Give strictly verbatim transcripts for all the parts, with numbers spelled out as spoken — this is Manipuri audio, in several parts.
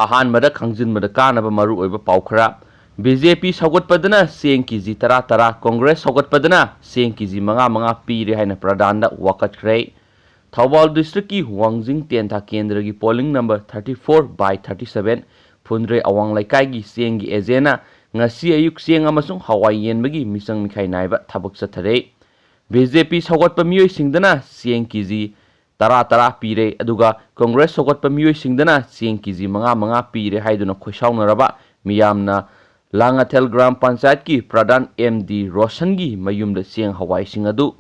ꯑꯍꯥꯟꯕꯗ ꯈꯪꯖꯤꯟꯕꯗ ꯀꯥꯟꯅꯕ ꯃꯔꯨꯑꯣꯏꯕ ꯄꯥꯎ ꯈꯔ꯫ ꯕꯤ ꯖꯦ ꯄꯤ ꯁꯧꯒꯠꯄꯗꯅ ꯆꯦꯡ ꯀꯦ ꯖꯤ ꯇꯔꯥ ꯇꯔꯥ, ꯀꯣꯡꯒ꯭ꯔꯦꯁ ꯁꯧꯒꯠꯄꯗꯅ ꯆꯦꯡ ꯀꯦ ꯖꯤ ꯃꯉꯥ ꯃꯉꯥ ꯄꯤꯔꯦ ꯍꯥꯏꯅ ꯄ꯭ꯔꯙꯥꯟꯗ ꯋꯥꯀꯠꯈ꯭ꯔꯦ꯫ ꯊꯧꯕꯥꯜ ꯗꯤꯁꯇ꯭ꯔꯤꯛꯀꯤ ꯋꯥꯡꯖꯤꯡ ꯇꯦꯟꯊꯥ ꯀꯦꯟꯗ꯭ꯔꯒꯤ polling number thirty four by thirty seven ꯐꯨꯟꯗ꯭ꯔꯩ ꯑꯋꯥꯡ ꯂꯩꯀꯥꯏꯒꯤ ꯆꯦꯡꯒꯤ ꯑꯦꯖꯦꯟꯅ ꯉꯁꯤ ꯑꯌꯨꯛ ꯆꯦꯡ ꯑꯃꯁꯨꯡ ꯍꯋꯥꯏ ꯌꯦꯟꯕꯒꯤ ꯃꯤꯆꯪ ꯃꯤꯈꯥꯏ ꯅꯥꯏꯕ ꯊꯕꯛ ꯆꯠꯊꯔꯦ꯫ ꯕꯤ ꯖꯦ ꯄꯤ ꯁꯧꯒꯠꯄ ꯃꯤꯑꯣꯏꯁꯤꯡꯗꯅ ꯆꯦꯡ ꯀꯦ ꯖꯤ ꯇꯔꯥ ꯇꯔꯥ ꯄꯤꯔꯦ, ꯑꯗꯨꯒ ꯀꯣꯡꯒ꯭ꯔꯦꯁ ꯁꯧꯒꯠꯄ ꯃꯤꯑꯣꯏꯁꯤꯡꯗꯅ ꯆꯦꯡ ꯀꯦ ꯖꯤ ꯃꯉꯥ ꯃꯉꯥ ꯄꯤꯔꯦ ꯍꯥꯏꯗꯨꯅ ꯈꯣꯏꯁꯥꯎꯅꯔꯕ ꯃꯤꯌꯥꯝꯅ ꯂꯥꯡꯉꯊꯦꯜ ꯒ꯭ꯔꯥꯝ ꯄꯟꯆꯥꯌꯠꯀꯤ ꯄ꯭ꯔꯙꯥꯟ ꯑꯦꯝ ꯗꯤ ꯔꯣꯁꯟꯒꯤ ꯃꯌꯨꯝꯗ ꯆꯦꯡ ꯍꯋꯥꯏꯁꯤꯡ ꯑꯗꯨ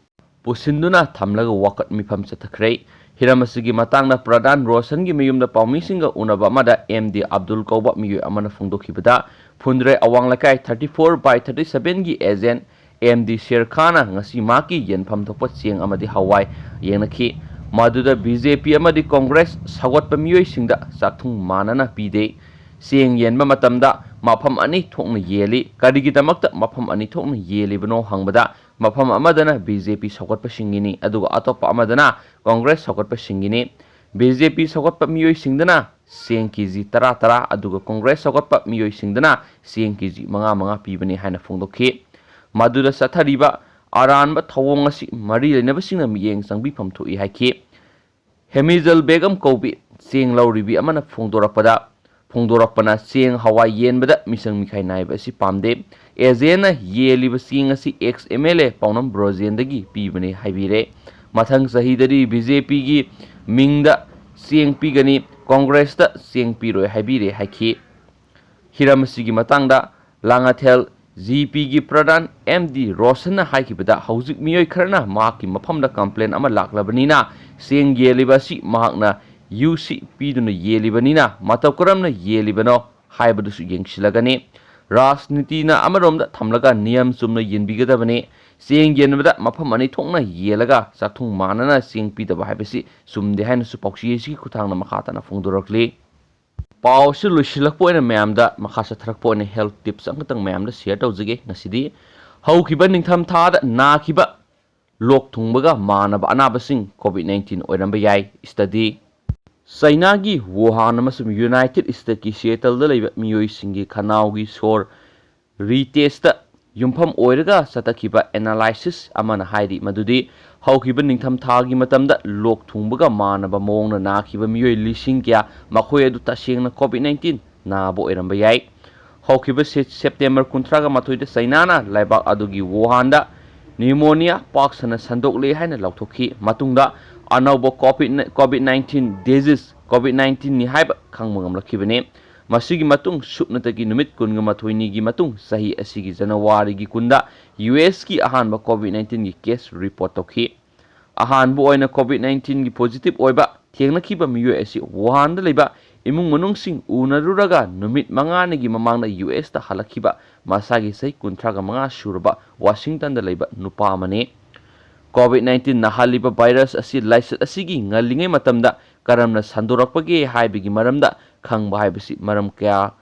ꯄꯨꯁꯤꯟꯗꯨꯅ ꯊꯝꯂꯒ ꯋꯥꯀꯠ ꯃꯤꯐꯝ ꯆꯠꯊꯈ꯭ꯔꯦ꯫ ꯍꯤꯔꯝ ꯑꯁꯤꯒꯤ ꯃꯇꯥꯡꯗ ꯄ꯭ꯔꯙꯥꯟ ꯔꯣꯁꯟꯒꯤ ꯃꯌꯨꯝꯗ ꯄꯥꯎꯃꯤꯁꯤꯡꯒ ꯎꯅꯕ ꯑꯃꯗ ꯑꯦꯝ ꯗꯤ ꯑꯕꯗꯨꯜ ꯀꯧꯕ ꯃꯤꯑꯣꯏ ꯑꯃꯅ ꯐꯣꯡꯗꯣꯛꯈꯤꯕꯗ, ꯐꯨꯟꯗ꯭ꯔꯩ ꯑꯋꯥꯡ ꯂꯩꯀꯥꯏ thirty four by thirty seven ꯒꯤ ꯑꯦꯖꯦꯟ ꯑꯦꯝ ꯗꯤ ꯁꯦꯔ ꯈꯥꯟꯅ ꯉꯁꯤ ꯃꯍꯥꯛꯀꯤ ꯌꯦꯟꯐꯝ ꯊꯣꯛꯄ ꯆꯦꯡ ꯑꯃꯗꯤ ꯍꯋꯥꯏ ꯌꯦꯡꯅꯈꯤ꯫ ꯃꯗꯨꯗ ꯕꯤ ꯖꯦ ꯄꯤ ꯑꯃꯗꯤ ꯀꯣꯡꯒ꯭ꯔꯦꯁ ꯁꯧꯒꯠꯄ ꯃꯤꯑꯣꯏꯁꯤꯡꯗ ꯆꯥꯛꯊꯨꯡ ꯃꯥꯟꯅꯅ ꯄꯤꯗꯦ꯫ ꯆꯦꯡ ꯌꯦꯟꯕ ꯃꯇꯝꯗ ꯃꯐꯝ ꯑꯅꯤ ꯊꯣꯛꯅ ꯌꯦꯜꯂꯤ꯫ ꯀꯔꯤꯒꯤꯗꯃꯛꯇ ꯃꯐꯝ ꯑꯅꯤ ꯊꯣꯛꯅ ꯌꯦꯜꯂꯤꯕꯅꯣ ꯍꯪꯕꯗ, ꯃꯐꯝ ꯑꯃꯗꯅ ꯕꯤ ꯖꯦ ꯄꯤ ꯁꯧꯒꯠꯄꯁꯤꯡꯒꯤꯅꯤ, ꯑꯗꯨꯒ ꯑꯇꯣꯞꯄ ꯑꯃꯗꯅ ꯀꯣꯡꯒ꯭ꯔꯦꯁ ꯁꯧꯒꯠꯄꯁꯤꯡꯒꯤꯅꯤ꯫ ꯕꯤ ꯖꯦ ꯄꯤ ꯁꯧꯒꯠꯄ ꯃꯤꯑꯣꯏꯁꯤꯡꯗꯅ ꯆꯦꯡ ꯀꯦ ꯖꯤ ꯇꯔꯥ ꯇꯔꯥ, ꯑꯗꯨꯒ ꯀꯣꯡꯒ꯭ꯔꯦꯁ ꯁꯧꯒꯠꯄ ꯃꯤꯑꯣꯏꯁꯤꯡꯗꯅ ꯆꯦꯡ ꯀꯦ ꯖꯤ ꯃꯉꯥ ꯃꯉꯥ ꯄꯤꯕꯅꯤ ꯍꯥꯏꯅ ꯐꯣꯡꯗꯣꯛꯈꯤ꯫ ꯃꯗꯨꯗ ꯆꯠꯊꯔꯤꯕ ꯑꯔꯥꯟꯕ ꯊꯧꯑꯣꯡ ꯑꯁꯤ ꯃꯔꯤ ꯂꯩꯅꯕꯁꯤꯡꯅ ꯃꯤꯠꯌꯦꯡ ꯆꯪꯕꯤꯐꯝ ꯊꯣꯛꯏ ꯍꯥꯏꯈꯤ꯫ ꯍꯦꯃꯤꯖꯜ ꯕꯦꯒꯝ ꯀꯧꯕꯤ ꯆꯦꯡ ꯂꯧꯔꯤꯕꯤ ꯑꯃꯅ ꯐꯣꯡꯗꯣꯔꯛꯄꯗ, ꯐꯣꯡꯗꯣꯔꯛꯄꯅ ꯆꯦꯡ ꯍꯋꯥꯏ ꯌꯦꯟꯕꯗ ꯃꯤꯆꯪ ꯃꯤꯈꯥꯏ ꯅꯥꯏꯕ ꯑꯁꯤ ꯄꯥꯝꯗꯦ꯫ ꯑꯦꯖꯦꯟꯅ ꯌꯦꯜꯂꯤꯕ ꯆꯦꯡ ꯑꯁꯤ ꯑꯦꯛꯁ ꯑꯦꯝ ꯑꯦꯜ ꯑꯦ ꯄꯥꯎꯅꯝ ꯕ꯭ꯔꯣꯖꯦꯟꯗꯒꯤ ꯄꯤꯕꯅꯤ ꯍꯥꯏꯕꯤꯔꯦ꯫ ꯃꯊꯪ ꯆꯍꯤꯗꯗꯤ ꯕꯤ ꯖꯦ ꯄꯤꯒꯤ ꯃꯤꯡꯗ ꯆꯦꯡ ꯄꯤꯒꯅꯤ, ꯀꯣꯡꯒ꯭ꯔꯦꯁꯇ ꯆꯦꯡ ꯄꯤꯔꯣꯏ ꯍꯥꯏꯕꯤꯔꯦ ꯍꯥꯏꯈꯤ꯫ ꯍꯤꯔꯝ ꯑꯁꯤꯒꯤ ꯃꯇꯥꯡꯗ ꯂꯥꯡꯉꯊꯦꯜ ꯖꯤ ꯄꯤꯒꯤ ꯄ꯭ꯔꯙꯥꯟ ꯑꯦꯝ ꯗꯤ ꯔꯣꯁꯟꯅ ꯍꯥꯏꯈꯤꯕꯗ, ꯍꯧꯖꯤꯛ ꯃꯤꯑꯣꯏ ꯈꯔꯅ ꯃꯍꯥꯛꯀꯤ ꯃꯐꯝꯗ ꯀꯝꯄ꯭ꯂꯦꯟ ꯑꯃ ꯂꯥꯛꯂꯕꯅꯤꯅ, ꯆꯦꯡ ꯌꯦꯜꯂꯤꯕ ꯑꯁꯤ ꯃꯍꯥꯛꯅ ꯌꯨ ꯁꯤ ꯄꯤꯗꯨꯅ ꯌꯦꯜꯂꯤꯕꯅꯤꯅ, ꯃꯇꯧ ꯀꯔꯝꯅ ꯌꯦꯜꯂꯤꯕꯅꯣ ꯍꯥꯏꯕꯗꯨꯁꯨ ꯌꯦꯡꯁꯤꯜꯂꯒꯅꯤ꯫ ꯔꯥꯖꯅꯤꯇꯤꯅ ꯑꯃꯔꯣꯝꯗ ꯊꯝꯂꯒ ꯅꯤꯌꯝ ꯆꯨꯝꯅ ꯌꯦꯟꯕꯤꯒꯗꯕꯅꯤ꯫ ꯆꯦꯡ ꯌꯦꯟꯕꯗ ꯃꯐꯝ ꯑꯅꯤ ꯊꯣꯛꯅ ꯌꯦꯜꯂꯒ ꯆꯥꯛꯊꯨꯡ ꯃꯥꯟꯅꯅ ꯆꯦꯡ ꯄꯤꯗꯕ ꯍꯥꯏꯕꯁꯤ ꯆꯨꯝꯗꯦ ꯍꯥꯏꯅꯁꯨ ꯄꯥꯎꯆꯦ ꯑꯁꯤꯒꯤ ꯈꯨꯠꯊꯥꯡꯗ ꯃꯈꯥ ꯇꯥꯅ ꯐꯣꯡꯗꯣꯔꯛꯂꯤ꯫ ꯄꯥꯎꯁꯤ ꯂꯣꯏꯁꯤꯜꯂꯛꯄ ꯑꯣꯏꯅ ꯃꯌꯥꯝꯗ ꯃꯈꯥ ꯆꯠꯊꯔꯛꯄ ꯑꯣꯏꯅ health tips ꯑꯃꯈꯛꯇꯪ ꯃꯌꯥꯝꯗ share ꯇꯧꯖꯒꯦ ꯉꯁꯤꯗꯤ꯫ ꯍꯧꯈꯤꯕ ꯅꯤꯡꯊꯝ ꯊꯥꯗ ꯅꯥꯈꯤꯕ ꯂꯣꯛ ꯊꯨꯡꯕꯒ ꯃꯥꯟꯅꯕ ꯑꯅꯥꯕꯁꯤꯡ COVID nineteen ꯑꯣꯏꯔꯝꯕ ꯌꯥꯏ꯫ Study꯫ ꯆꯩꯅꯥꯒꯤ ꯋꯨꯍꯥꯟ ꯑꯃꯁꯨꯡ ꯌꯨꯅꯥꯏꯇꯦꯗ ꯁ꯭ꯇꯦꯠꯀꯤ ꯁꯤꯌꯦꯇꯜꯗ ꯂꯩꯕ ꯃꯤꯑꯣꯏꯁꯤꯡꯒꯤ ꯈꯅꯥꯎꯒꯤ ꯁꯣꯔ ꯔꯤꯇꯦꯁꯇ ꯌꯨꯝꯐꯝ ꯑꯣꯏꯔꯒ ꯆꯠꯊꯈꯤꯕ ꯑꯦꯅꯥꯂꯥꯏꯁꯤꯁ ꯑꯃꯅ ꯍꯥꯏꯔꯤ ꯃꯗꯨꯗꯤ ꯍꯧꯈꯤꯕ ꯅꯤꯡꯊꯝ ꯊꯥꯒꯤ ꯃꯇꯝꯗ ꯂꯣꯛ ꯊꯨꯡꯕꯒ ꯃꯥꯟꯅꯕ ꯃꯑꯣꯡꯗ ꯅꯥꯈꯤꯕ ꯃꯤꯑꯣꯏ ꯂꯤꯁꯤꯡ ꯀꯌꯥ, ꯃꯈꯣꯏ ꯑꯗꯨ ꯇꯁꯦꯡꯅ ꯀꯣꯚꯤꯗ ꯅꯥꯏꯟꯇꯤꯟ ꯅꯥꯕ ꯑꯣꯏꯔꯝꯕ ꯌꯥꯏ꯫ ꯍꯧꯈꯤꯕ ꯁꯦ-, ꯁꯦꯞꯇꯦꯝꯕꯔ ꯀꯨꯟꯊ꯭ꯔꯥꯒ ꯃꯥꯊꯣꯏꯗ ꯆꯩꯅꯥꯅ ꯂꯩꯕꯥꯛ ꯑꯗꯨꯒꯤ ꯋꯨꯍꯥꯟꯗ ꯅ꯭ꯌꯨꯃꯣꯅꯤꯌꯥ ꯄꯥꯛ ꯁꯟꯅ ꯁꯟꯗꯣꯛꯂꯦ ꯍꯥꯏꯅ ꯂꯥꯎꯊꯣꯛꯈꯤ꯫ ꯃꯇꯨꯡꯗ ꯑꯅꯧꯕ COVID, COVID nineteen disease, COVID ꯅꯥꯏꯟꯇꯤꯟꯅꯤ ꯍꯥꯏꯕ ꯈꯪꯕ ꯉꯝꯂꯛꯈꯤꯕꯅꯤ꯫ ꯃꯁꯤꯒꯤ ꯃꯇꯨꯡ ꯁꯨꯞꯅꯇꯒꯤ ꯅꯨꯃꯤꯠ ꯀꯨꯟꯒ ꯃꯥꯊꯣꯏꯅꯤꯒꯤ ꯃꯇꯨꯡ ꯆꯍꯤ ꯑꯁꯤꯒꯤ ꯖꯅꯋꯥꯔꯤꯒꯤ ꯀꯨꯟꯗ ꯌꯨ ꯑꯦꯁꯀꯤ ꯑꯍꯥꯟꯕ ꯀꯣꯚꯤꯗ ꯅꯥꯏꯟꯇꯤꯟꯒꯤ ꯀꯦꯁ ꯔꯤꯄꯣꯔꯠ ꯇꯧꯈꯤ꯫ ꯑꯍꯥꯟꯕ ꯑꯣꯏꯅ ꯀꯣꯚꯤꯗ ꯅꯥꯏꯟꯇꯤꯟꯒꯤ ꯄꯣꯖꯤꯇꯤꯚ ꯑꯣꯏꯕ ꯊꯦꯡꯅꯈꯤꯕ ꯃꯤꯑꯣꯏ ꯑꯁꯤ ꯋꯨꯍꯥꯟꯗ ꯂꯩꯕ ꯏꯃꯨꯡ ꯃꯅꯨꯡꯁꯤꯡ ꯎꯅꯔꯨꯔꯒ ꯅꯨꯃꯤꯠ ꯃꯉꯥꯅꯤꯒꯤ ꯃꯃꯥꯡꯗ ꯌꯨ ꯑꯦꯁꯇ ꯍꯜꯂꯛꯈꯤꯕ ꯃꯁꯥꯒꯤ ꯆꯍꯤ ꯀꯨꯟꯊ꯭ꯔꯥꯒ ꯃꯉꯥ ꯁꯨꯔꯕ ꯋꯥꯁꯤꯡꯇꯟꯗ ꯂꯩꯕ ꯅꯨꯄꯥ ꯑꯃꯅꯤ꯫ ꯀꯣꯚꯤꯗ ꯅꯥꯏꯟꯇꯤꯟ ꯅꯥꯍꯜꯂꯤꯕ ꯚꯥꯏꯔꯁ ꯑꯁꯤ ꯂꯥꯏꯆꯠ ꯑꯁꯤꯒꯤ ꯉꯜꯂꯤꯉꯩ ꯃꯇꯝꯗ ꯀꯔꯝꯅ ꯁꯟꯗꯣꯔꯛꯄꯒꯦ ꯍꯥꯏꯕꯒꯤ ꯃꯔꯝꯗ ꯈꯪꯕ ꯍꯥꯏꯕꯁꯤ ꯃꯔꯝ ꯀꯌꯥ,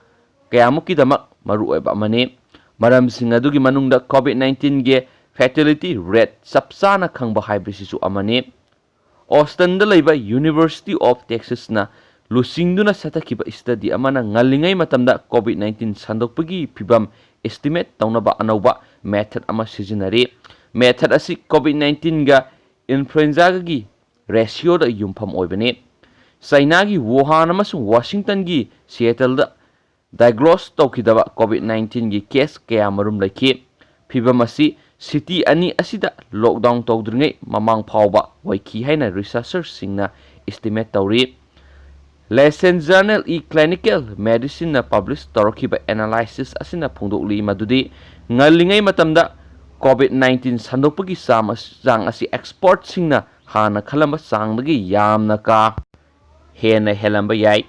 ꯀꯌꯥꯃꯨꯛꯀꯤꯗꯃꯛ ꯃꯔꯨꯑꯣꯏꯕ ꯑꯃꯅꯤ꯫ ꯃꯔꯝꯁꯤꯡ ꯑꯗꯨꯒꯤ ꯃꯅꯨꯡꯗ ꯀꯣꯚꯤꯗ ꯅꯥꯏꯟꯇꯤꯟꯒꯤ ꯐꯦꯇꯦꯂꯤꯇꯤ ꯔꯦꯠ ꯆꯞ ꯆꯥꯅ ꯈꯪꯕ ꯍꯥꯏꯕꯁꯤꯁꯨ ꯑꯃꯅꯤ꯫ ꯑꯣꯁꯇꯟꯗ ꯂꯩꯕ University of Texasꯅ ꯂꯨꯆꯤꯡꯗꯨꯅ ꯆꯠꯊꯈꯤꯕ ꯁ꯭ꯇꯗꯤ ꯑꯃꯅ ꯉꯜꯂꯤꯉꯩ ꯃꯇꯝꯗ ꯀꯣꯚꯤꯗ ꯅꯥꯏꯟꯇꯤꯟ ꯁꯟꯗꯣꯛꯄꯒꯤ ꯐꯤꯚꯝ ꯑꯦꯁꯇꯤꯃꯦꯠ ꯇꯧꯅꯕ ꯑꯅꯧꯕ ꯃꯦꯊꯗ ꯑꯃ ꯁꯤꯖꯤꯟꯅꯔꯤ꯫ ꯃꯦꯊꯗ ꯑꯁꯤ ꯀꯣꯚꯤꯗ ꯅꯥꯏꯟꯇꯤꯟꯒ ꯏꯟꯐ꯭ꯂꯨꯑꯦꯟꯖꯥꯒꯤ ꯔꯦꯁꯤꯑꯣꯗ ꯌꯨꯝꯐꯝ ꯑꯣꯏꯕꯅꯤ꯫ ꯆꯩꯅꯥꯒꯤ ꯋꯨꯍꯥꯟ ꯑꯃꯁꯨꯡ ꯋꯥꯁꯤꯡꯇꯟꯒꯤ ꯁꯤꯌꯦꯇꯜꯗ ꯗꯥꯏꯒ꯭ꯅꯣꯁ ꯇꯧꯈꯤꯗꯕ ꯀꯣꯚꯤꯗ ꯅꯥꯏꯟꯇꯤꯟꯒꯤ ꯀꯦꯁ ꯀꯌꯥ ꯃꯔꯨꯝ ꯂꯩꯈꯤ꯫ ꯐꯤꯚꯝ ꯑꯁꯤ ꯁꯤꯇꯤ ꯑꯅꯤ ꯑꯁꯤꯗ ꯂꯣꯛꯗꯥꯎꯟ ꯇꯧꯗ꯭ꯔꯤꯉꯩ ꯃꯃꯥꯡ ꯐꯥꯎꯕ ꯑꯣꯏꯈꯤ ꯍꯥꯏꯅ ꯔꯤꯁꯔꯆꯔꯁꯤꯡꯅ ꯑꯦꯁꯇꯤꯃꯦꯠ ꯇꯧꯔꯤ꯫ Lancet Journal E Clinical Medicineꯅ ꯄꯕ꯭ꯂꯤꯁ ꯇꯧꯔꯛꯈꯤꯕ ꯑꯦꯅꯥꯂꯥꯏꯁꯤꯁ ꯑꯁꯤꯅ ꯐꯣꯡꯗꯣꯛꯂꯤ ꯃꯗꯨꯗꯤ ꯉꯜꯂꯤꯉꯩ ꯃꯇꯝꯗ ꯀꯣꯚꯤꯗ ꯅꯥꯏꯟꯇꯤꯟ ꯁꯟꯗꯣꯛꯄꯒꯤ ꯆꯥꯡ ꯑꯁ-, ꯆꯥꯡ ꯑꯁꯤ ꯑꯦꯛꯁꯄꯔꯠꯁꯤꯡꯅ ꯍꯥꯟꯅ ꯈꯜꯂꯝꯕ ꯆꯥꯡꯗꯒꯤ ꯌꯥꯝꯅ ꯀꯥ ꯍꯦꯟꯅ ꯍꯦꯜꯂꯝꯕ ꯌꯥꯏ꯫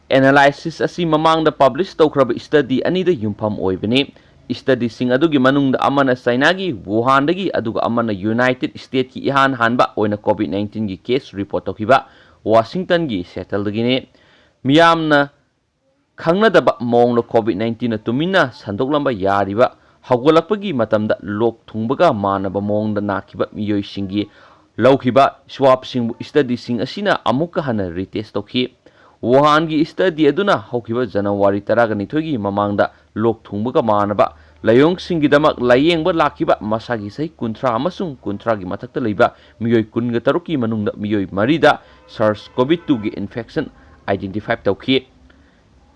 ꯑꯦꯅꯥꯂꯥꯏꯁꯤꯁ ꯑꯁꯤ ꯃꯃꯥꯡꯗ ꯄꯕ꯭ꯂꯤꯁ ꯇꯧꯈ꯭ꯔꯕ ꯁ꯭ꯇꯗꯤ ꯑꯅꯤꯗ ꯌꯨꯝꯐꯝ ꯑꯣꯏꯕꯅꯤ꯫ ꯁ꯭ꯇꯗꯤꯁꯤꯡ ꯑꯗꯨꯒꯤ ꯃꯅꯨꯡꯗ ꯑꯃꯅ ꯆꯥꯏꯅꯥꯒꯤ ꯋꯨꯍꯥꯟꯗꯒꯤ ꯑꯗꯨꯒ ꯑꯃꯅ ꯌꯨꯅꯥꯏꯇꯦꯗ ꯁ꯭ꯇꯦꯠꯀꯤ ꯏꯍꯥꯟ ꯍꯥꯟꯕ ꯑꯣꯏꯅ ꯀꯣꯚꯤꯗ ꯅꯥꯏꯟꯇꯤꯟꯒꯤ ꯀꯦꯁ ꯔꯤꯄꯣꯔꯠ ꯇꯧꯈꯤꯕ ꯋꯥꯁꯤꯡꯇꯟꯒꯤ ꯁꯤꯌꯦꯇꯜꯗꯒꯤꯅꯤ꯫ ꯃꯤꯌꯥꯝꯅ ꯈꯪꯅꯗꯕ ꯃꯑꯣꯡꯗ ꯀꯣꯚꯤꯗ ꯅꯥꯏꯟꯇꯤꯟꯅ ꯇꯨꯃꯤꯟꯅ ꯁꯟꯗꯣꯛꯂꯝꯕ ꯌꯥꯔꯤꯕ ꯍꯧꯒꯠꯂꯛꯄꯒꯤ ꯃꯇꯝꯗ ꯂꯣꯛ ꯊꯨꯡꯕꯒ ꯃꯥꯟꯅꯕ ꯃꯑꯣꯡꯗ ꯅꯥꯈꯤꯕ ꯃꯤꯑꯣꯏꯁꯤꯡꯒꯤ ꯂꯧꯈꯤꯕ ꯁ꯭ꯋꯥꯞꯁꯤꯡꯕꯨ ꯁ꯭ꯇꯗꯤꯁꯤꯡ ꯑꯁꯤꯅ ꯑꯃꯨꯛꯀ ꯍꯟꯅ ꯔꯤꯇꯦꯁ ꯇꯧꯈꯤ꯫ ꯋꯨꯍꯥꯟꯒꯤ ꯁ꯭ꯇꯗꯤ ꯑꯗꯨꯅ ꯍꯧꯈꯤꯕ ꯖꯅꯋꯥꯔꯤ ꯇꯔꯥꯒ ꯅꯤꯊꯣꯏꯒꯤ ꯃꯃꯥꯡꯗ ꯂꯣꯛ ꯊꯨꯡꯕꯒ ꯃꯥꯟꯅꯕ ꯂꯥꯏꯑꯣꯡꯁꯤꯡꯒꯤꯗꯃꯛ ꯂꯥꯌꯦꯡꯕ ꯂꯥꯛꯈꯤꯕ ꯃꯁꯥꯒꯤ ꯆꯍꯤ ꯀꯨꯟꯊ꯭ꯔꯥ ꯑꯃꯁꯨꯡ ꯀꯨꯟꯊ꯭ꯔꯥꯒꯤ ꯃꯊꯛꯇ ꯂꯩꯕ ꯃꯤꯑꯣꯏ ꯀꯨꯟꯒ ꯇꯔꯨꯛꯀꯤ ꯃꯅꯨꯡꯗ ꯃꯤꯑꯣꯏ ꯃꯔꯤꯗ ꯁꯥꯔꯁ ꯀꯣꯚꯤꯗ ꯇꯨꯒꯤ ꯏꯟꯐꯦꯛꯁꯟ ꯑꯥꯏꯗꯦꯟꯇꯤꯐꯥꯏ ꯇꯧꯈꯤ꯫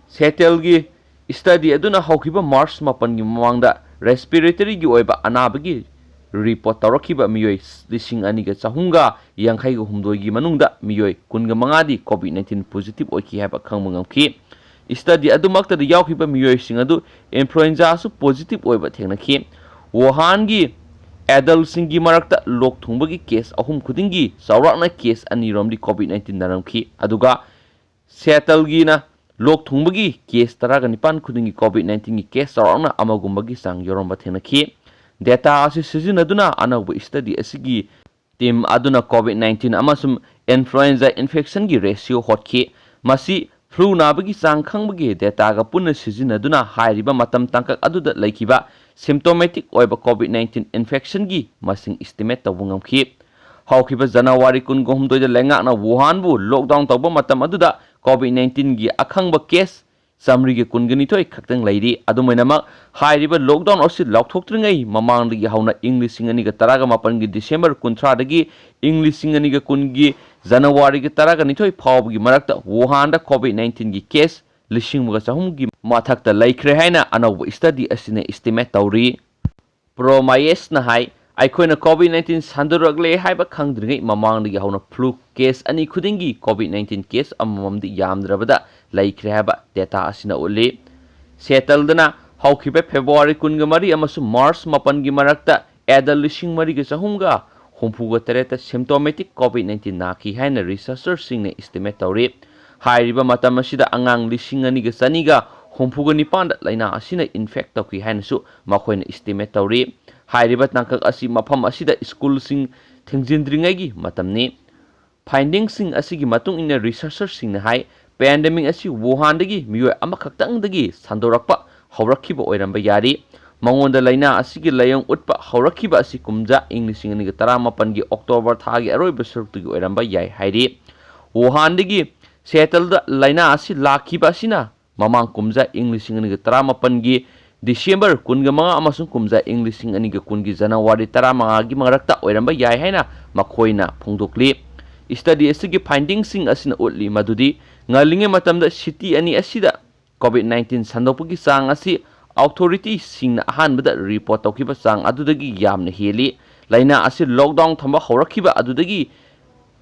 ꯁꯦꯇꯦꯜꯒꯤ ꯁ꯭ꯇꯗꯤ ꯑꯗꯨꯅ ꯍꯧꯈꯤꯕ ꯃꯥꯔꯆ ꯃꯥꯄꯟꯒꯤ ꯃꯃꯥꯡꯗ ꯔꯦꯁꯄꯤꯔꯦꯇꯔꯤꯒꯤ ꯑꯣꯏꯕ ꯑꯅꯥꯕꯒꯤ ꯔꯤꯄꯣꯔꯠ ꯇꯧꯔꯛꯈꯤꯕ ꯃꯤꯑꯣꯏ ꯂꯤꯁꯤꯡ ꯑꯅꯤꯒ ꯆꯍꯨꯝꯒ ꯌꯥꯡꯈꯩꯒ ꯍꯨꯝꯗꯣꯏꯒꯤ ꯃꯅꯨꯡꯗ ꯃꯤꯑꯣꯏ ꯀꯨꯟꯒ ꯃꯉꯥꯗꯤ ꯀꯣꯚꯤꯗ ꯅꯥꯏꯟꯇꯤꯟ ꯄꯣꯖꯤꯇꯤꯚ ꯑꯣꯏꯈꯤ ꯍꯥꯏꯕ ꯈꯪꯕ ꯉꯝꯈꯤ꯫ ꯁ꯭ꯇꯗꯤ ꯑꯗꯨꯃꯛꯇꯗ ꯌꯥꯎꯈꯤꯕ ꯃꯤꯑꯣꯏꯁꯤꯡ ꯑꯗꯨ ꯏꯟꯐ꯭ꯂꯨꯑꯦꯟꯖꯥꯁꯨ ꯄꯣꯖꯤꯇꯤꯚ ꯑꯣꯏꯕ ꯊꯦꯡꯅꯈꯤ꯫ ꯋꯨꯍꯥꯟꯒꯤ ꯑꯦꯗꯜꯁꯤꯡꯒꯤ ꯃꯔꯛꯇ ꯂꯣꯛ ꯊꯨꯡꯕꯒꯤ ꯀꯦꯁ ꯑꯍꯨꯝ ꯈꯨꯗꯤꯡꯒꯤ ꯆꯥꯎꯔꯥꯛꯅ ꯀꯦꯁ ꯑꯅꯤꯔꯣꯝꯗꯤ ꯀꯣꯚꯤꯗ ꯅꯥꯏꯟꯇꯤꯟ ꯅꯥꯔꯝꯈꯤ꯫ ꯑꯗꯨꯒ ꯁꯦꯇꯜꯒꯤꯅ ꯂꯣꯛ ꯊꯨꯡꯕꯒꯤ ꯀꯦꯁ ꯇꯔꯥꯒ ꯅꯤꯄꯥꯟ ꯈꯨꯗꯤꯡꯒꯤ ꯀꯣꯚꯤꯗ ꯅꯥꯏꯟꯇꯤꯟꯒꯤ ꯀꯦꯁ ꯆꯥꯎꯔꯥꯛꯅ ꯑꯃꯒꯨꯝꯕꯒꯤ ꯆꯥꯡ ꯌꯧꯔꯝꯕ ꯊꯦꯡꯅꯈꯤ꯫ ꯗꯦꯇꯥ ꯑꯁꯤ ꯁꯤꯖꯤꯟꯅꯗꯨꯅ ꯑꯅꯧꯕ ꯁ꯭ꯇꯗꯤ ꯑꯁꯤꯒꯤ ꯇꯤꯝ ꯑꯗꯨꯅ ꯀꯣꯚꯤꯗ ꯅꯥꯏꯟꯇꯤꯟ ꯑꯃꯁꯨꯡ ꯏꯟꯐ꯭ꯂꯨꯑꯦꯟꯖꯥ ꯏꯟꯐꯦꯛꯁꯟꯒꯤ ꯔꯦꯁꯤꯑꯣ ꯍꯣꯠꯈꯤ꯫ ꯃꯁꯤ ꯐ꯭ꯂꯨ ꯅꯥꯕꯒꯤ ꯆꯥꯡ ꯈꯪꯕꯒꯤ ꯗꯦꯇꯥꯒ ꯄꯨꯟꯅ ꯁꯤꯖꯤꯟꯅꯗꯨꯅ ꯍꯥꯏꯔꯤꯕ ꯃꯇꯝ ꯇꯥꯡꯀꯛ ꯑꯗꯨꯗ ꯂꯩꯈꯤꯕ ꯁꯤꯝꯇꯣꯃꯦꯇꯤꯛ ꯑꯣꯏꯕ ꯀꯣꯚꯤꯗ ꯅꯥꯏꯟꯇꯤꯟ ꯏꯟꯐꯦꯛꯁꯟꯒꯤ ꯃꯁꯤꯡ ꯏꯁꯇꯤꯃꯦꯠ ꯇꯧꯕ ꯉꯝꯈꯤ꯫ ꯍꯧꯈꯤꯕ ꯖꯅꯋꯥꯔꯤ ꯀꯨꯟꯒ ꯍꯨꯝꯗꯣꯏꯗ ꯂꯩꯉꯥꯛꯅ ꯋꯨꯍꯥꯟꯕꯨ ꯂꯣꯛꯗꯥꯎꯟ ꯇꯧꯕ ꯃꯇꯝ ꯑꯗꯨꯗ ꯀꯣꯚꯤꯗ ꯅꯥꯏꯟꯇꯤꯟꯒꯤ ꯑꯈꯪꯕ ꯀꯦꯁ ꯆꯥꯃꯔꯤꯒ ꯀꯨꯟꯒ ꯅꯤꯊꯣꯏ ꯈꯛꯇꯪ ꯂꯩꯔꯤ꯫ ꯑꯗꯨꯝ ꯑꯣꯏꯅꯃꯛ, ꯍꯥꯏꯔꯤꯕ ꯂꯣꯛꯗꯥꯎꯟ ꯑꯁꯤ ꯂꯥꯎꯊꯣꯛꯇ꯭ꯔꯤꯉꯩ ꯃꯃꯥꯡꯗꯒꯤ ꯍꯧꯅ ꯏꯪ ꯂꯤꯁꯤꯡ ꯑꯅꯤꯒ ꯇꯔꯥꯒ ꯃꯥꯄꯟꯒꯤ ꯗꯤꯁꯦꯝꯕꯔ ꯀꯨꯟꯊ꯭ꯔꯥꯗꯒꯤ ꯏꯪ ꯂꯤꯁꯤꯡ ꯑꯅꯤꯒ ꯀꯨꯟꯒꯤ ꯖꯅꯋꯥꯔꯤꯒꯤ ꯇꯔꯥꯒ ꯅꯤꯊꯣꯏ ꯐꯥꯎꯕꯒꯤ ꯃꯔꯛꯇ ꯋꯨꯍꯥꯟꯗ ꯀꯣꯚꯤꯗ ꯅꯥꯏꯟꯇꯤꯟꯒꯤ ꯀꯦꯁ ꯂꯤꯁꯤꯡ ꯑꯃꯒ ꯆꯍꯨꯝꯒꯤ ꯃꯊꯛꯇ ꯂꯩꯈ꯭ꯔꯦ ꯍꯥꯏꯅ ꯑꯅꯧꯕ ꯁ꯭ꯇꯗꯤ ꯑꯁꯤꯅ ꯏꯁꯇꯤꯃꯦꯠ ꯇꯧꯔꯤ꯫ ꯄ꯭ꯔꯣꯃꯥꯏꯌꯦꯁꯅ ꯍꯥꯏ, ꯑꯩꯈꯣꯏꯅ ꯀꯣꯚꯤꯗ ꯅꯥꯏꯟꯇꯤꯟ ꯁꯟꯗꯣꯔꯛꯂꯦ ꯍꯥꯏꯕ ꯈꯪꯗ꯭ꯔꯤꯉꯩ ꯃꯃꯥꯡꯗꯒꯤ ꯍꯧꯅ ꯐ꯭ꯂꯨ ꯀꯦꯁ ꯑꯅꯤ ꯈꯨꯗꯤꯡꯒꯤ ꯀꯣꯚꯤꯗ ꯅꯥꯏꯟꯇꯤꯟ ꯀꯦꯁ ꯑꯃꯃꯝꯗꯤ ꯌꯥꯝꯗ꯭ꯔꯕꯗ ꯂꯩꯈ꯭ꯔꯦ ꯍꯥꯏꯕ ꯗꯦꯇꯥ ꯑꯁꯤꯅ ꯎꯠꯂꯤ꯫ ꯁꯦꯇꯜꯗꯅ ꯍꯧꯈꯤꯕ ꯐꯦꯕ꯭ꯔꯨꯋꯥꯔꯤ ꯀꯨꯟꯒ ꯃꯔꯤ ꯑꯃꯁꯨꯡ ꯃꯥꯔꯆ ꯃꯥꯄꯟꯒꯤ ꯃꯔꯛꯇ ꯑꯦꯗꯜ ꯂꯤꯁꯤꯡ ꯃꯔꯤꯒ ꯆꯍꯨꯝꯒ ꯍꯨꯝꯐꯨꯒ ꯇꯔꯦꯠꯇ ꯁꯤꯝꯇꯣꯃꯦꯇꯤꯛ ꯀꯣꯚꯤꯗ ꯅꯥꯏꯟꯇꯤꯟ ꯅꯥꯈꯤ ꯍꯥꯏꯅ ꯔꯤꯁꯔꯆꯔꯁꯤꯡꯅ ꯏꯁꯇꯤꯃꯦꯠ ꯇꯧꯔꯤ꯫ ꯍꯥꯏꯔꯤꯕ ꯃꯇꯝ ꯑꯁꯤꯗ ꯑꯉꯥꯡ ꯂꯤꯁꯤꯡ ꯑꯅꯤꯒ ꯆꯅꯤꯒ ꯍꯨꯝꯐꯨꯒ ꯅꯤꯄꯥꯟꯗ ꯂꯥꯏꯅꯥ ꯑꯁꯤꯅ ꯏꯟꯐꯦꯛ ꯇꯧꯈꯤ ꯍꯥꯏꯅꯁꯨ ꯃꯈꯣꯏꯅ ꯏꯁꯇꯤꯃꯦꯠ ꯇꯧꯔꯤ꯫ ꯍꯥꯏꯔꯤꯕ ꯇꯥꯡꯀꯛ ꯑꯁꯤ ꯃꯐꯝ ꯑꯁꯤꯗ ꯁ꯭ꯀꯨꯜꯁꯤꯡ ꯊꯤꯡꯖꯤꯟꯗ꯭ꯔꯤꯉꯩꯒꯤ ꯃꯇꯝꯅꯤ꯫ ꯐꯥꯏꯟꯗꯤꯡꯁꯤꯡ ꯑꯁꯤꯒꯤ ꯃꯇꯨꯡ ꯏꯟꯅ ꯔꯤꯁꯔꯆꯔꯁꯤꯡꯅ ꯍꯥꯏ, ꯄꯦꯟꯗꯦꯃꯤꯛ ꯑꯁꯤ ꯋꯨꯍꯥꯟꯗꯒꯤ ꯃꯤꯑꯣꯏ ꯑꯃꯈꯛꯇꯪꯗꯒꯤ ꯁꯟꯗꯣꯔꯛꯄ ꯍꯧꯔꯛꯈꯤꯕ ꯑꯣꯏꯔꯝꯕ ꯌꯥꯔꯤ꯫ ꯃꯉꯣꯟꯗ ꯂꯥꯏꯅꯥ ꯑꯁꯤꯒꯤ ꯂꯥꯏꯑꯣꯡ ꯎꯠꯄ ꯍꯧꯔꯛꯈꯤꯕ ꯑꯁꯤ ꯀꯨꯝꯖꯥ ꯏꯪ ꯂꯤꯁꯤꯡ ꯑꯅꯤꯒ ꯇꯔꯥꯃꯥꯄꯟꯒꯤ ꯑꯣꯛꯇꯣꯕꯔ ꯊꯥꯒꯤ ꯑꯔꯣꯏꯕ ꯁꯔꯨꯛꯇꯒꯤ ꯑꯣꯏꯔꯝꯕ ꯌꯥꯏ ꯍꯥꯏꯔꯤ꯫ ꯋꯨꯍꯥꯟꯗꯒꯤ ꯁꯦꯇꯜꯗ ꯂꯥꯏꯅꯥ ꯑꯁꯤ ꯂꯥꯛꯈꯤꯕ ꯑꯁꯤꯅ ꯃꯃꯥꯡ ꯀꯨꯝꯖꯥ ꯏꯪ ꯂꯤꯁꯤꯡ ꯑꯅꯤꯒ ꯇꯔꯥꯃꯥꯄꯟꯒꯤ ꯗꯤꯁꯦꯝꯕꯔ ꯀꯨꯟꯒ ꯃꯉꯥ ꯑꯃꯁꯨꯡ ꯀꯨꯝꯖꯥ ꯏꯪ ꯂꯤꯁꯤꯡ ꯑꯅꯤꯒ ꯀꯨꯟꯒꯤ ꯖꯅꯋꯥꯔꯤ ꯇꯔꯥꯃꯉꯥꯒꯤ ꯃꯔꯛꯇ ꯑꯣꯏꯔꯝꯕ ꯌꯥꯏ ꯍꯥꯏꯅ ꯃꯈꯣꯏꯅ ꯐꯣꯡꯗꯣꯛꯂꯤ꯫ ꯁ꯭ꯇꯗꯤ ꯑꯁꯤꯒꯤ ꯐꯥꯏꯟꯗꯤꯡꯁꯤꯡ ꯑꯁꯤꯅ ꯎꯠꯂꯤ ꯃꯗꯨꯗꯤ ꯉꯜꯂꯤꯉꯩ ꯃꯇꯝꯗ ꯁꯤꯇꯤ ꯑꯅꯤ ꯑꯁꯤꯗ ꯀꯣꯚꯤꯗ ꯅꯥꯏꯟꯇꯤꯟ ꯁꯟꯗꯣꯛꯄꯒꯤ ꯆꯥꯡ ꯑꯁꯤ ꯑꯣꯊꯣꯔꯤꯇꯤꯁꯤꯡꯅ ꯑꯍꯥꯟꯕꯗ ꯔꯤꯄꯣꯔꯠ ꯇꯧꯈꯤꯕ ꯆꯥꯡ ꯑꯗꯨꯗꯒꯤ ꯌꯥꯝꯅ ꯍꯦꯜꯂꯤ꯫ ꯂꯥꯏꯅꯥ ꯑꯁꯤ ꯂꯣꯛꯗꯥꯎꯟ ꯊꯝꯕ ꯍꯧꯔꯛꯈꯤꯕ ꯑꯗꯨꯗꯒꯤ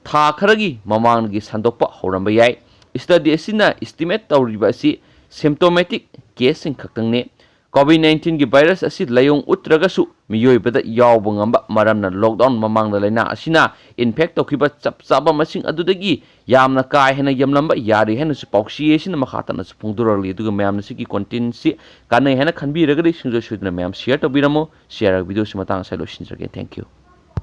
ꯊꯥ ꯈꯔꯒꯤ ꯃꯃꯥꯡꯗꯒꯤ ꯁꯟꯗꯣꯛꯄ ꯍꯧꯔꯝꯕ ꯌꯥꯏ꯫ ꯁ꯭ꯇꯗꯤ ꯑꯁꯤꯅ ꯏꯁꯇꯤꯃꯦꯠ ꯇꯧꯔꯤꯕ ꯑꯁꯤ ꯁꯤꯝꯇꯣꯃꯦꯇꯤꯛ ꯀꯦꯁꯁꯤꯡ ꯈꯛꯇꯪꯅꯤ꯫ ꯀꯣꯚꯤꯗ ꯅꯥꯏꯟꯇꯤꯟꯒꯤ ꯚꯥꯏꯔꯁ ꯑꯁꯤ ꯂꯥꯏꯑꯣꯡ ꯎꯠꯇ꯭ꯔꯒꯁꯨ ꯃꯤꯑꯣꯏꯕꯗ ꯌꯥꯎꯕ ꯉꯝꯕ ꯃꯔꯝꯅ ꯂꯣꯛꯗꯥꯎꯟ ꯃꯃꯥꯡꯗ ꯂꯥꯏꯅꯥ ꯑꯁꯤꯅ ꯏꯟꯐꯦꯛ ꯇꯧꯈꯤꯕ ꯆꯞ ꯆꯥꯕ ꯃꯁꯤꯡ ꯑꯗꯨꯗꯒꯤ ꯌꯥꯝꯅ ꯀꯥ ꯍꯦꯟꯅ ꯌꯥꯝꯂꯝꯕ ꯌꯥꯔꯤ ꯍꯥꯏꯅꯁꯨ ꯄꯥꯎꯆꯦ ꯑꯁꯤꯅ ꯃꯈꯥ ꯇꯥꯅꯁꯨ ꯐꯣꯡꯗꯣꯔꯛꯂꯤ꯫ ꯑꯗꯨꯒ ꯃꯌꯥꯝꯅ ꯁꯤꯒꯤ ꯀꯣꯟꯇꯦꯟꯁꯤ ꯀꯥꯟꯅꯩ ꯍꯥꯏꯅ ꯈꯟꯕꯤꯔꯒꯗꯤ ꯁꯨꯡꯁꯣꯏ ꯁꯣꯏꯗꯅ ꯃꯌꯥꯝ ꯁꯤꯌꯔ ꯇꯧꯕꯤꯔꯝꯃꯨ꯫ ꯁꯤꯌꯔ ꯚꯤꯗꯤꯑꯣꯁꯤ ꯃꯇꯥꯡ ꯑꯁꯤꯗ ꯂꯣꯏꯁꯤꯟꯖꯔꯒꯦ꯫ Thank you꯫